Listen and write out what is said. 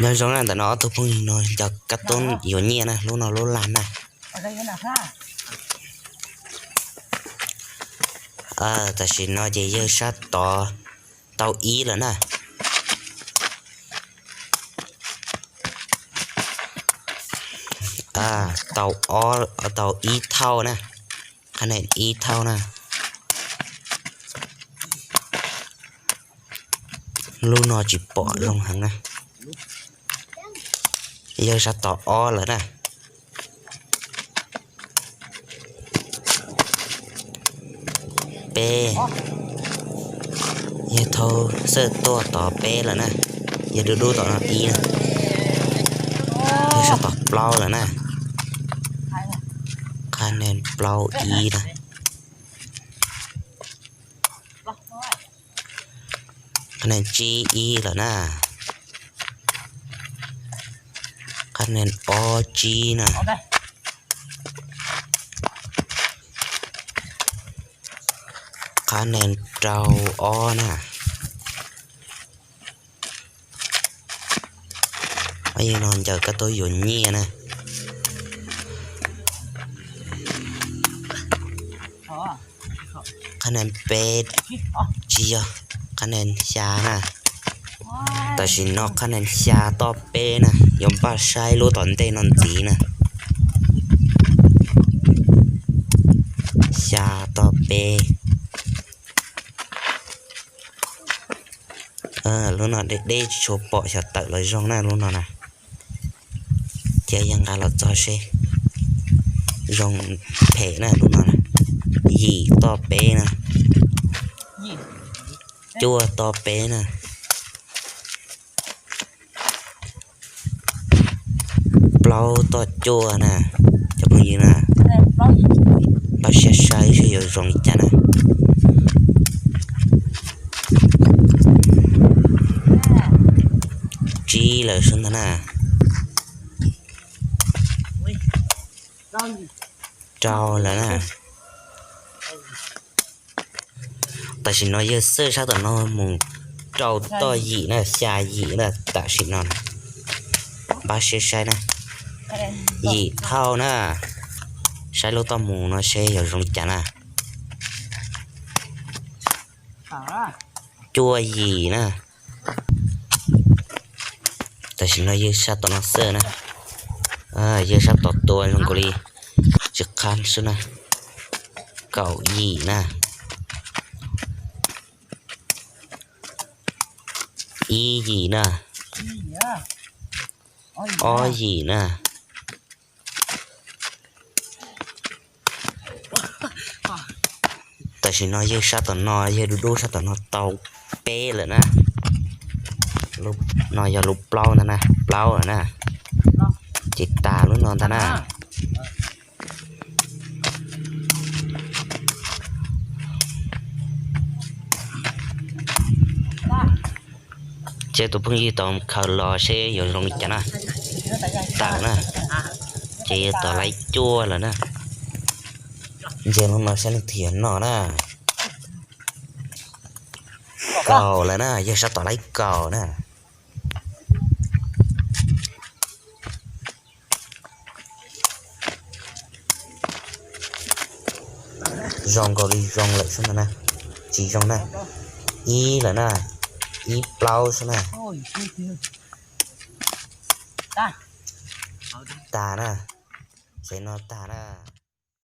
Nyob zoo na, ntawm no ob tug phooj ywg no ncaws kab tub yuav nyiaj na, lub no lub laj na. Tam sim no ces yawg sab tod tau ib lawm na. Tau ob, tau ib thauj na, qhab nees ib thauj na. Lub no tsis pom zoo heev na. Yawg sab tod ob lawm na. Peb, yawg thaub xawj tuaj tod peb lawm na. Yawg dub dub tom no ib na. Yawg sab tom plaub lawm na. Qhab nees plaub ib na. Qhab nees tsib ib lawm na. Qhab nees ob tsib na. Qhab nees rau ob na. Yawg no ncaws kab tub yuav nyiaj na. Qhab nees peb tsis yog, qhab nees xya na. Tam sim no qhab nees xya toj peb na, yuav npaj saib lub tom ntej no ntxiv na. Xya toj peb. Lub no deb deb tsis tshua pom xyov tawm los zoo na lub no na. Ces yawg nqa los txog seb. Zoo phem na lub no na. Yim toj peb na. Cuaj toj peb na. Plaub toj cuaj na. Cov phooj ywg na, npaj siab saib seb yuav zoo li cas na. Tsib lawm sub ntag na. Rau lawm na. Tam sim no yawg xawj sab tom no mus rau toj yim na, xya yim na tam sim no. Npaj siab saib na. Yim thauj na. Saib lub toj mus no seb yuav zoo li cas na. Cuaj yim na. Tam sim no yawg sab tom no xawj na. Yawg sab tom tua zoo nkaus li tsis qab xwb na. Kaum yim na. Ib yim na. Ob yim na. Tam sim no yawg sab tom no, yawg dub dub sab tom no tau peb lawm na. Lub no yog lub plaub ntag na, plaub lawm na. Ces tas lub no ntag na. Ces tus phooj ywg tau khaws los seb yuav zoo li cas na. Tawm na. Ces yawg tau laib cuaj lawm na. Ntsia lub no saib leej twg yuav noj na. Kaum lawm na, yawg sab tom laib kaum na. Zoo nkaus li zoo lawm xwb no na. Tsis zoo na. Ib lawm na. Ib plaub xwb na. Tas na. Xev no tas na.